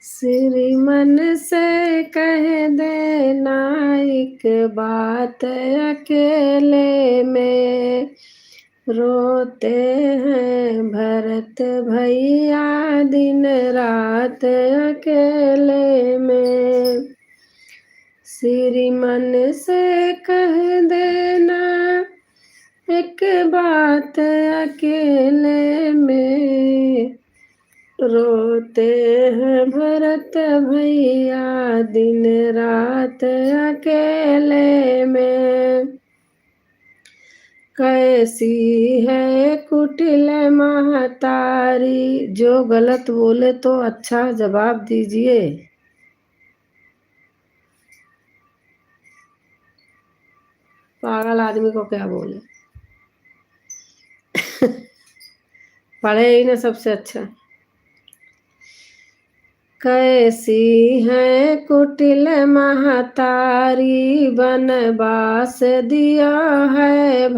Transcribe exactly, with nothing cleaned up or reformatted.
श्रीमन से कह देना एक बात अकेले में, रोते हैं भरत भैया दिन रात अकेले में। श्रीमन से कह देना एक बात अकेले में, रोते हैं भरत भैया दिन रात अकेले में। कैसी है कुटिल महतारी, जो गलत बोले तो अच्छा जवाब दीजिए। पागल आदमी को क्या बोले? पढ़े ही ना सबसे अच्छा। कैसी है कुटिल महतारी, बनवास दिया है